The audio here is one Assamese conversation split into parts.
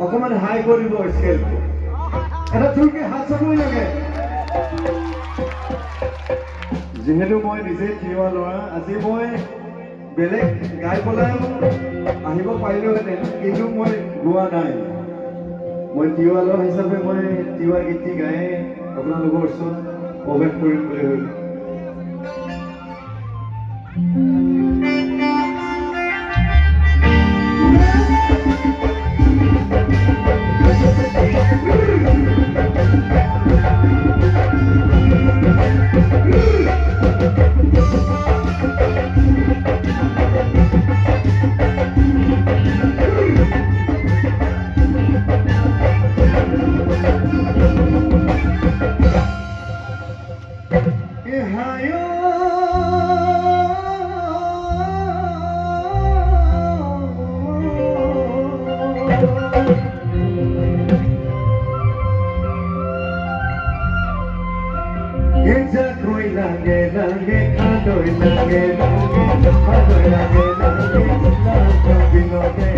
অকণমান হাই কৰিব স্কেলটো। এটা জোৰকে হাত চাপৰি লাগে। যিহেতু মই নিজে তিৱা ল'ৰা, আজি মই বেলেগ গাই পেলাইও আহিব পাৰিলোহেঁতেন, কিন্তু মই গোৱা নাই। মই তিৱা ল'ৰা হিচাপে মই তিৱা গীতটি গাই আপোনালোকৰ ওচৰত প্ৰৱেশ কৰিম বুলি ভাবিলোঁ। লাগে লাগে খাদৈ লাগে লাগে খাদৈ লাগে লাগে বিলতে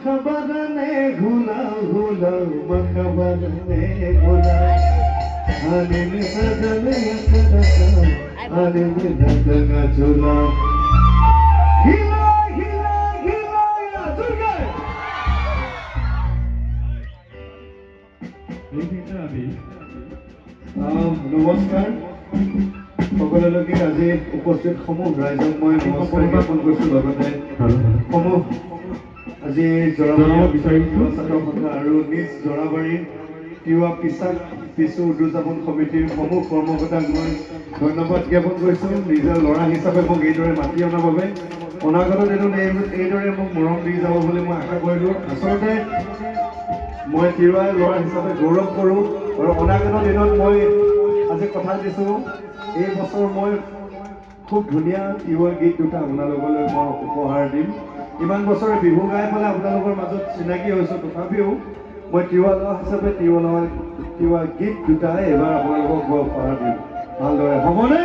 মাখা বাদানে ঘোলা ঘোলা, মাখা বাদানে ঘোলা, আনিলে সাজালে আনিলে ডাঙা ঝোলা। ঘিলা ঘিলা ঘিলা দুর্গা। এইখিনিতে আমি নমস্কাৰ সকলোলৈকে। আজি উপস্থিত সমূহ ৰাইজক মই নমস্কাৰ জ্ঞাপন কৰিছোঁ। লগতে সমূহ আজি জনাব বিচাৰিছোঁ। ছাত্ৰ সন্থা আৰু নিজ জৰাবাৰী তিৱা পিছাক পিছু উদযাপন সমিতিৰ সমূহ কৰ্মকৰ্তাক মই ধন্যবাদ জ্ঞাপন কৰিছোঁ, নিজৰ ল'ৰা হিচাপে মোক এইদৰে মাতি অনাৰ বাবে। অনাগত দিনত এইদৰে মোক মৰম দি যাব বুলি মই আশা কৰিলোঁ। আচলতে মই তিৱা ল'ৰা হিচাপে গৌৰৱ কৰোঁ আৰু অনাগত দিনত মই আজি কথা দিছোঁ, এই বছৰ মই খুব ধুনীয়া তিৱা গীত দুটা আপোনালোকলৈ মই উপহাৰ দিম। ইমান বছৰে বিহু গাই পেলাই আপোনালোকৰ মাজত চিনাকি হৈছোঁ, তথাপিও মই তিৱা ল'ৰা হিচাপে তিৱা গীত দুটা এইবাৰ আপোনালোকক মই উপহাৰ দিম ভালদৰে। হ'বনে?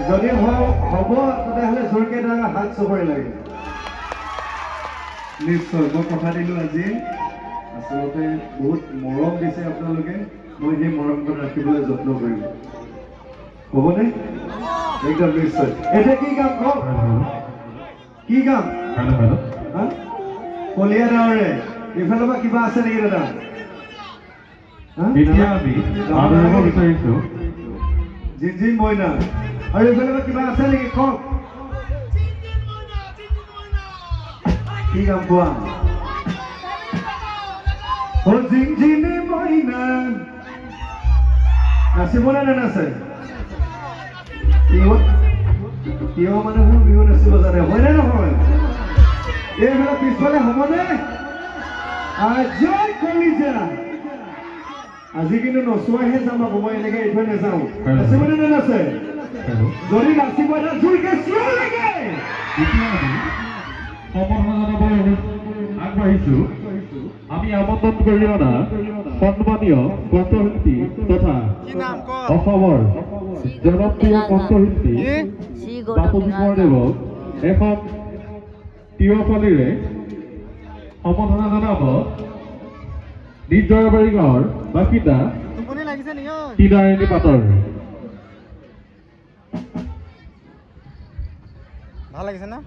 যদি হ'ব, তেতিয়াহ'লে জোৰকে এটা হাত চপৰি লাগে। নিশ্চয়, মই কথা দিলোঁ আজি। আচলতে বহুত মৰম দিছে আপোনালোকে, মই সেই মৰমকণ ৰাখিবলৈ যত্ন কৰিম। হ'বনে? একদম নিশ্চয়। এতিয়া কি গাম কওক? কি গাম? Hello, hello. হা, কলীয়া ডাৱৰে। ইফালৰ পৰা কিবা আছে নেকি দাদা? হা? এতিয়া আমি আদৰিব বিচাৰিছোঁ জিনজিন মইনা। আৰু এইফালৰ পৰা কিবা আছে নেকি কওক? কি গাম কোৱা? অ জিনজিনে মইনা। নাচিবনে নানাচে? তিৱা তিৱা মানুহেও বিহু নাচিব জানে, হয়নে নহয়? এইফালে পিছফালে হ'বনে? জয় কলিজা। আজি কিন্তু নচোৱাইহে যাম আকৌ, মই এনেকে এৰি থৈ নাযাওঁ। নাচিবনে নানাচে? হেল্ল'। যদি নাচিব, এটা জোৰকে চিঞৰ লাগে। এতিয়া আমি সম্বৰ্ধনা জনাবলৈ আগবাঢ়িছোঁ। আমি আমন্ত্ৰণ কৰি অনা সন্মানীয় কণ্ঠশিল্পী তথা অসমৰ জনপ্ৰিয় কণ্ঠশিল্পী বাপুজী কোঁৱৰদেৱক এখন তিয়ফালিৰে সম্বৰ্ধনা জনাব নিজ জৰাবাৰী গাঁৱৰ বাসিন্দা টোপনি লাগিছে নেকি ঐ? টিনাৰাণী পাটৰ। ভাল লাগিছে ना?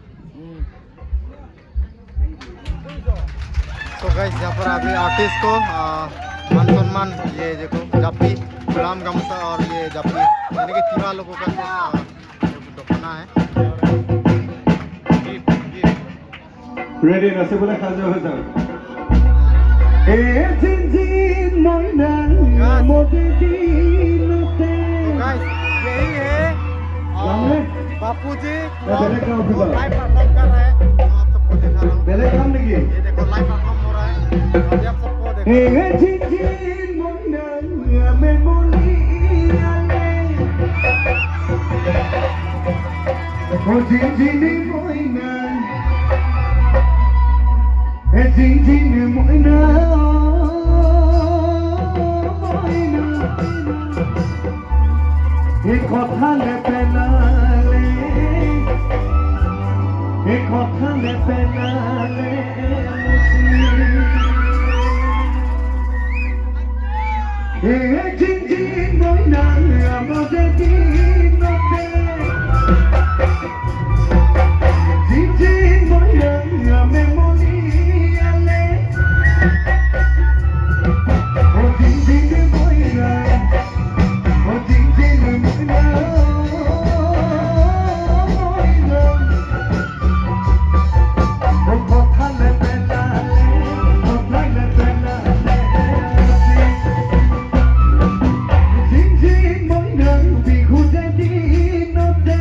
तो गाइस, यहाँ पर अभी आर्टिस्ट को मान सम्मान, ये देखो जापी, गुलाम गमछा और ये जापी, यानी कि तिवा लोगों का दखना है। Gift, gift. Ready, নাচিবলৈ সাজু হৈ যাওক। এ জিনজিন মইনা মোদে দিনতে। तो गाइस, यही है गाने? बापू जी बेलेग गाँव की बात। लाइव परफॉर्म कर रहे हैं, तो आप सबको दिखा रहा हूँ। बेलेग गाम নেকি? ये देखो, लाइव परफॉर्म हो रहा है अभी, आप सबको देखो। এ জিনজিন মইনা মে মলিয়ালে, ও জিনজিন মইনা, এ জিনজিন মইনা মইনা, এ কথালে পেলালে, এ কথালে পেলালে মুচি। এ জিনজিন মইনা আমাদের দিনতে, জিনজিন মইনা মে মলিয়ালে, ও জিনজিন মইনা, ও জিনজিন মইনা মইনা, ও কথালে পেলালে, কথালে পেলালে জিনজিন মইনা বিহুতে দিনতে।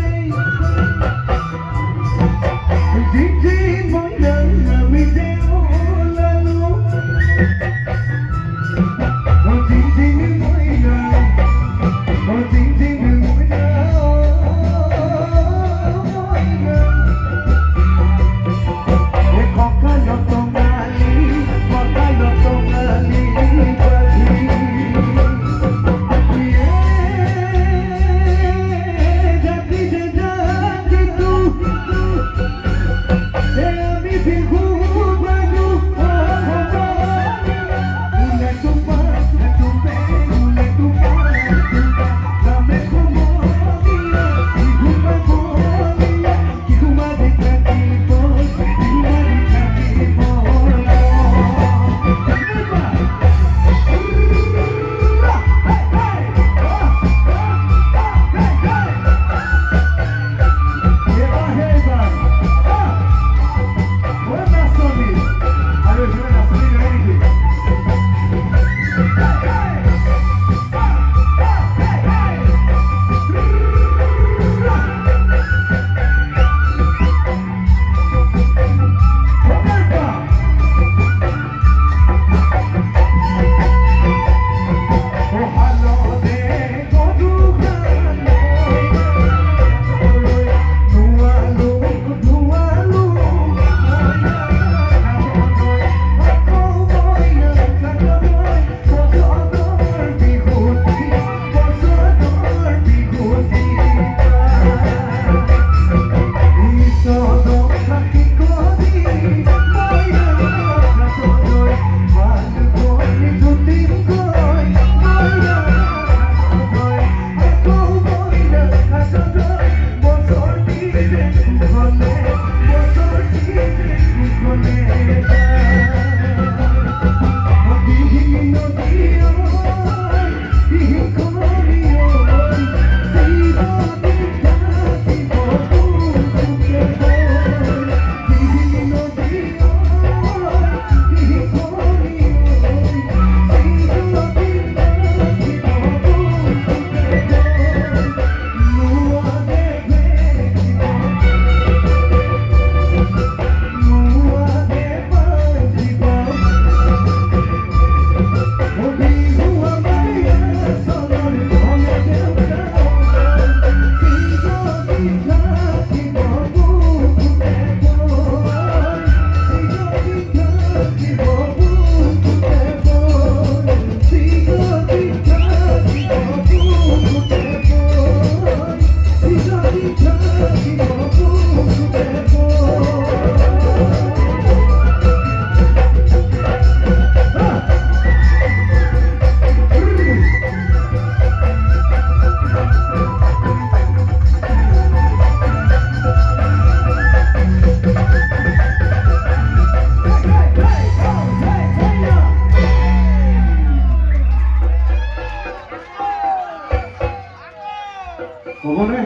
হ'বনে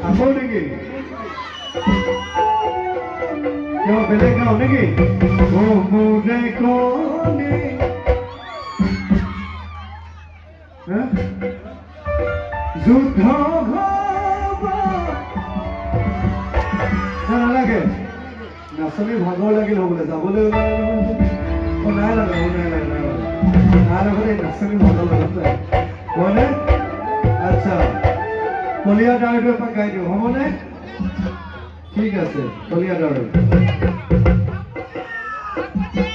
আকৌ নেকি? কিয়, বেলেগ গাওঁ নেকি? অ মোৰে কণী হা? যুদ্ধ হ'ব না, নালাগে। নাচনী ভাগৰ লাগিল হ'বলৈ যাবলৈ ওলালে নহয়। অ নাই লগা, অ নাই লগা, নাই লগা, নাই লগা দেই। নাচনী ভাগৰ লগা হয়নে? আচ্ছা, কলীয়া দাৰটো এপাক গাই দিওঁ, হ'বনে? ঠিক আছে, কলীয়া দাৰু।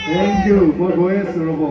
Thank U. মই গৈ আছো, ৰ'ব।